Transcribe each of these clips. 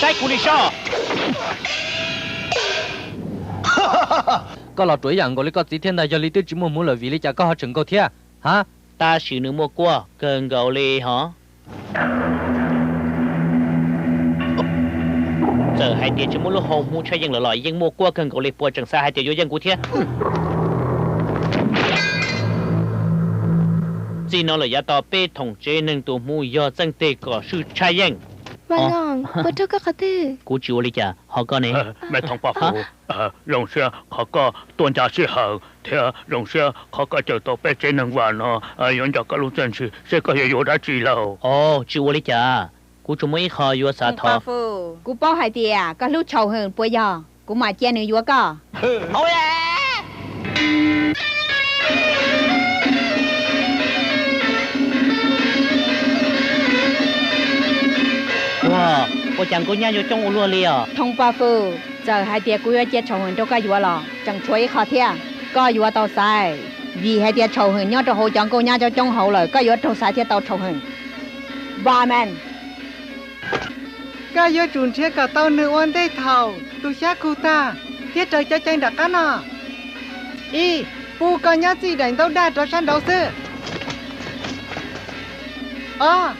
Saib kuv li soj. Koj los ruam ib yam nkaus li koj txiv thiab ntag, yog li twb tsis muaj hmuv lawm, vim li cas koj ho tseem nkaug thiab, ha? Tab sis nws muaj kuaj kawg nkaus li hos. Txawm hais tias tsis muaj lub hau hmuv tshaj yeej lawm los yeej muaj kuaj kawg nkaus li, puas tseem xav hais tias yuav yeej kuv thiab? Txij no lawm yav tod peb thoom tsev neeg tus hmuv yog txeej teg kom swj tshaj yeej. Kuv tsis ua li cas, ho koj ne? Me thoom poj fu, zoo siab qhov koj tuaj ncaj sij hawm thiab zoo siab qhov koj cawm tau peb tsev neeg vam no. Yuav nco koj lub txiaj ntsig seb koj yuav yuav dab tsi lauj? Tsis ua li cas, kuv tsuas muaj ib qho yuav xav thov. Kuv paub hais tias koj hlub Tshauj Hwm puas yog? Kuv mam cia nws yuav koj. Ua, ua cas nkauj nyab yuav coob ua luaj li os? Thoom poj fu, txawm hais tias kuv yuav cia Tshauj Hwm rau koj yuav los tseem tshuav ib qho thiab. Koj yuav tau xaiv, vim hais tias Tshauj Hwm nyob rau hauv cov nkauj nyab coob coob hauv lawm, koj yuav raug xaiv thiaj tau Tshauj Hwm. Barman, koj yuav tsum nrhiav kom tau nws ua ntej thaum tus xyab kug tag thiab raws cov cai nram qab no. Ib, pub koj nyab txij daim ntaub dag rov sab nraud xwb. Ob,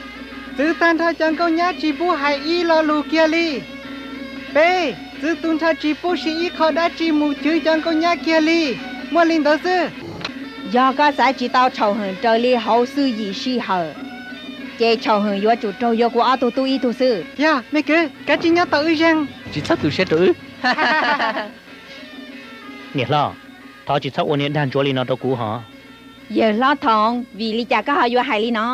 txwv tag nrho cov nkauj nyab tsis pub hais ib lo lus kiag li. Peb, txwv tu nrho tsis pub siv ib qho dab tsi mus chwv cov nkauj nyab kiag li. Muaj li ntawd xwb. Yog koj xaiv tsis tau Tshauj Hwm raws li hauv xwb yim sij hawm, ces Tshauj Hwm yuav tsum raug yuav kuv ob tug tub ib tug xwb. Yog, me kwv, kav tsij nyob tos wb zeeg. Tsis txhob tu siab rau wb. Niam hlob, thov tsis txhob ua niag dag ntsuav li no rau kuv hos. Yawg hlob Thoom, vim li cas koj ho yuav hais li no?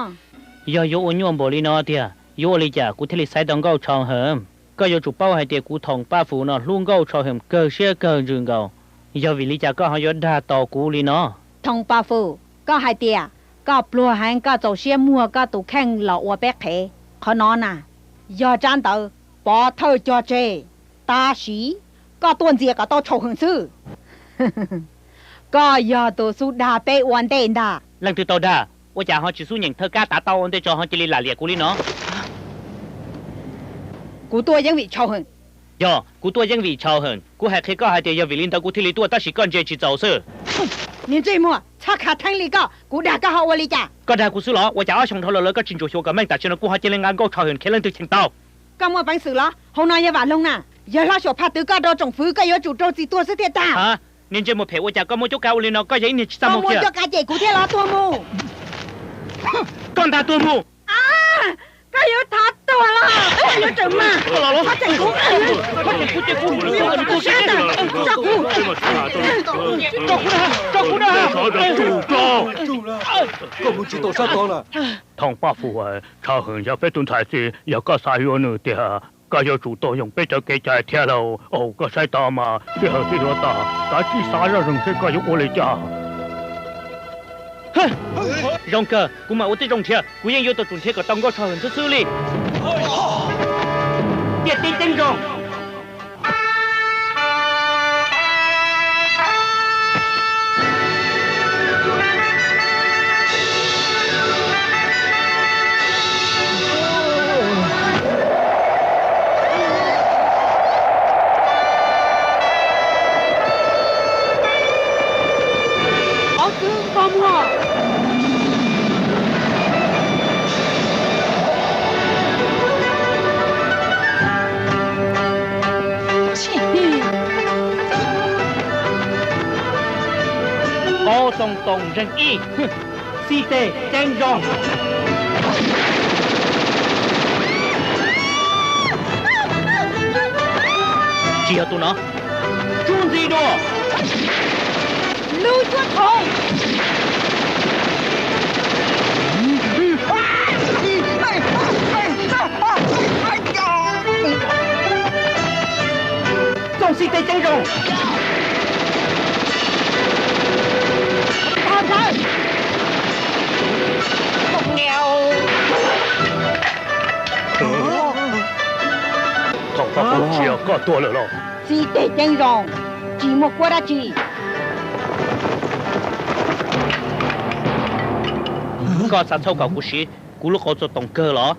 Yog yuav ua nyuaj npaum li no tiag, yuav ua li cas kuv thiaj li xaiv tau nkauj Tshauj Hwm? Koj yuav tsum paub hais tias kuv Thoom Paj Fum no hlub nkauj Tshauj Hwm kawg siab kawg ntsws nkaus. Yog vim li cas koj ho yuav dag tos kuv li no? Thoom Paj Fum, koj hais tias koj pluag heev koj txaus siab muag koj tus kheej los ua peb qhev. Qhov no na, yog tsab ntawv pov thawj cog tseg, tab sis koj tuaj ntxias kom tau Tshauj Hwm xwb. Koj yog tus xub dag peb ua ntej ntag. Leej twg tau dag? Ua cas ho tsis xub nyeem thawj kab tav tau ua ntej tso ho cia li lam liam kuv li no? Kuv tuaj yeej vim Tshauj Hwm. Yog, kuv tuaj yeej vim Tshauj Hwm. Kuv hais qhia koj hais tias yog vim li ntawd kuv thiaj li tuaj tab sis koj ntsia tsis txaus xwb. Niag ntsej muag txhob khav theeb li koj, kuv dag koj ho ua li cas? Koj dag kuv xwb los? Ua cas ob xyoos dhau los lawm koj tsis ntsuam xyuas kom meej, tam sim no kuv ho cia li nqa nkauj Tshauj Hwm khiav leej twg cheem tau? Koj muaj peev xwm los? Hauv no yog vam loog na. Yawg hlob Suam Phaj twv koj rau tsoom fwv, koj yuav tsum raug txim tuag xwb thiaj tag. Niag ntsej muag phem, ua cas koj muaj cuab kav ua li no, koj yog ib niag tsis txaj muag kiag. Koj muaj cuab kav ces kuv thiaj los tuag mus. Koj ntag tuag mus. Koj yuav thov tuag los koj yuav tsum mas. Tso kuv, tso kuv, tso kuv na, tso kuv na. Koj mus tsis tau sab tod lawm. Thoom Paj Fum, Tshauj Hwm yog peb tus ntxhais txiv, yog koj xav yuav nws tiag, koj yuav tsum tuag yoog peb cov kev cai thiab lauj. Koj saib tau mas, sij hawm twb yuav tag, kav tsij xav zoj zeeg seb koj yuav ua li cas. Zoo kawg, kuv mam ua tib zoo nrhiav, kuv yeej yuav tau tsum nrhiav kom tau nkauj Tshauj Hwm xwb xwb li. Tiaj tib ceeb zoo. Ob txwv npog muag. Qaub Tooj Toom ntseeg ib, xib teg ceeb zoo. Tsis yog tus no. Tsuj ntxhi dua. Lub cuab thaum. Txooj xib teg ceeb zoo. Tsis yog koj tuag lawm los? Txi teg ceev zoo, tsis muaj kuab dab tsi. Koj xav txhawb kom kuv siv kuv lub qauv txua toom kawg los?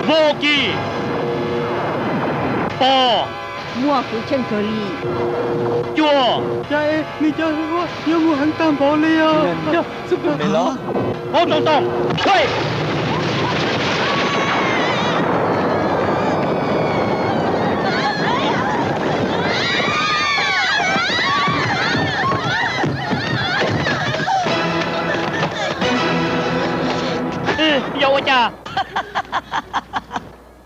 Vaub Kis, pog, muaj kuv tsheej kawg li. Cuaj, cas es nws cov hwj huaj yuav mus heev tag npaum li os? Hauv toom toom, yog ua cas?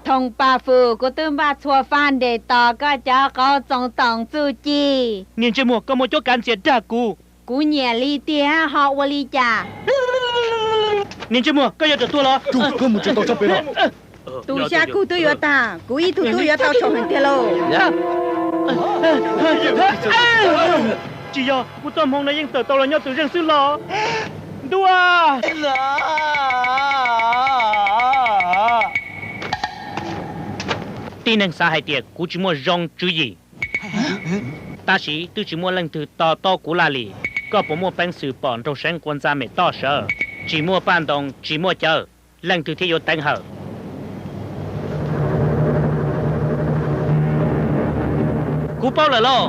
Thoom Pas Fus, kuv twb npaj txhua fab nres tos koj cov qauv txoos toom txuj ci. Niag ntsej muag, koj muaj cuab kav ntxias dag kuv. Kuv nyiam li tiag, ho ua li cas? Niag ntsej muag, koj yuav rawm tuag los? Koj mus tsis tau tshaj pem no. Tus xya kug twb yuav tag, kuv ib tug tub yuav tau tshau heev tiag lauj. Tsis yog, kuv txoj hmoo no yeej tawm tau los nyob tus zeej xwb los? Ntuj, tib neeg xav hais tias kuv tsis muaj zoo tswv yim, tab sis twb tsis muaj leej twg to taub kuv laj li. Koj puas muaj peev xwm pom nraug seev quas ntxa mem toj sawv? Tsis muaj paj ntoo tsis muaj cawv, leej twg thiaj yuav teev hawm? Kuv paub lawm lauj.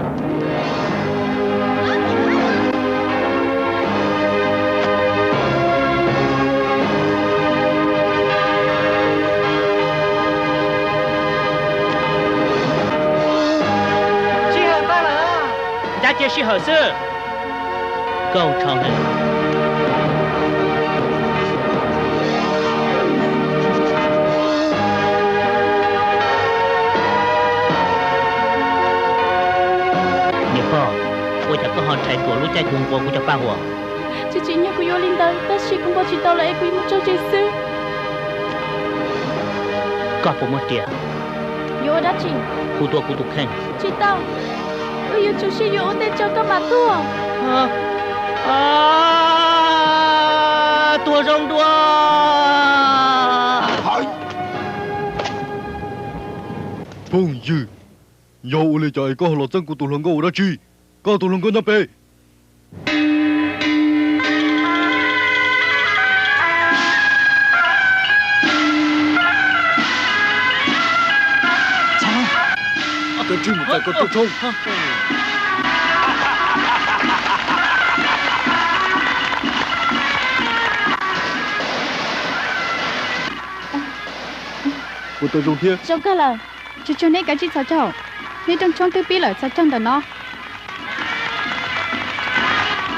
Sij hawm tag lawm. Ncav cia sij hawm xwb. Koj tshau heev. Niam pog, ua cas koj ho rhais ruam lub caij kua nqua kuv cov paj huam? Tsis tsim nyog kuv yuav li ntawd, tab sis kuv npau tsis tau lawm es kuv yuav mus tso zis xwb. Koj puas muaj riam? Yuav ua dab tsi? Hu tuaj kuv tus kheej. Tsis tau, wb yuav tsum sib yuav ua ntej tso koj mam tuag. Tuag zoo dua. Phooj ywg, yog ua li cas es koj ho los txeeb kuv tus hluas nkauj ua dab tsi? Koj tus hluas nkauj nyob pem. Koj tsij mus txais koj rooj tshoob. Puas tau zoo thiab? Zoo kawg lawm. Tsuag tsuag neb kav tsij txhos caug, neb rooj tshoob twb pib lawm, txhos caug ntawm no.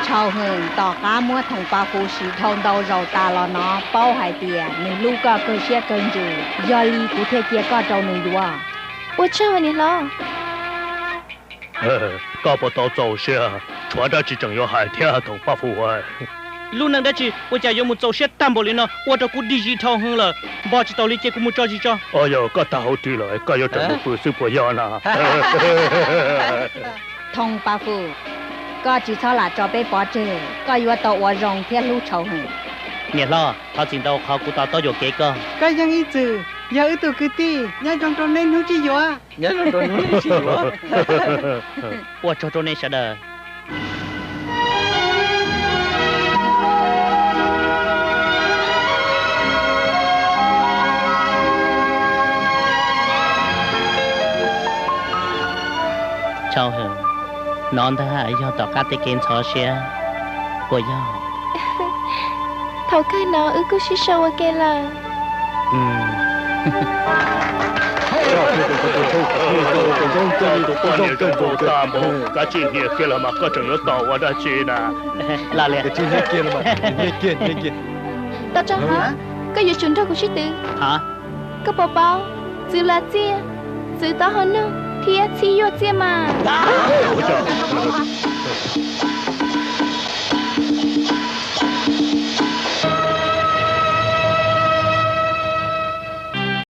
Tshau Hwm, tom qab muab Thoom Paj Fus siv dhau ntau zaus tas los no, paub hais tias nws hlub koj kawg siab kawg ntsws, yog li kuv thiaj cia koj rau nws yuav. Ua tsaug niam hlob. Koj puas tau txaus siab? Tshuav dab tsi tseem yuav hais thiab Thoom Paj Fus? Lub neej dab tsi ua cas yuav mus txaus siab tag npaum li no, ua rau kuv dig zis dhau heev lawm. Npog tsis tau li ces kuv mus tso zis tso. Yog koj tag hauv ris lawm, koj yuav tseem mus pw xwb puas yog na? Thoom Paj Fus, koj tsis txhob lam tso peb pov tseg, koj yuav tau ua zoo thiab hlub Tshau Hwm. Niam hlob, thov txim ntau qhov kuv to taub yuam kev koj. Koj yeej ib txwm yog wb tus kwv tij, nyob zoo rau nej hnub sib yuav. Nyob zoo rau hnub sib yuav. Ua tsaug rau nej sawv daws. Tshau Hwm, no ntag yog tom qab tej kev ntxhov siab, puas yog? Thaum kawg no wb kuj sib sau ua ke lawm. Kav tsij hnia kiag los mas koj tseem yuav tos ua dab tsi na? Tso, koj yuav tsum nrog kuv sib twv. Koj puas paub, txwv lav txiaj, txwv taub hau noog thiab txhib yuaj txiaj mas.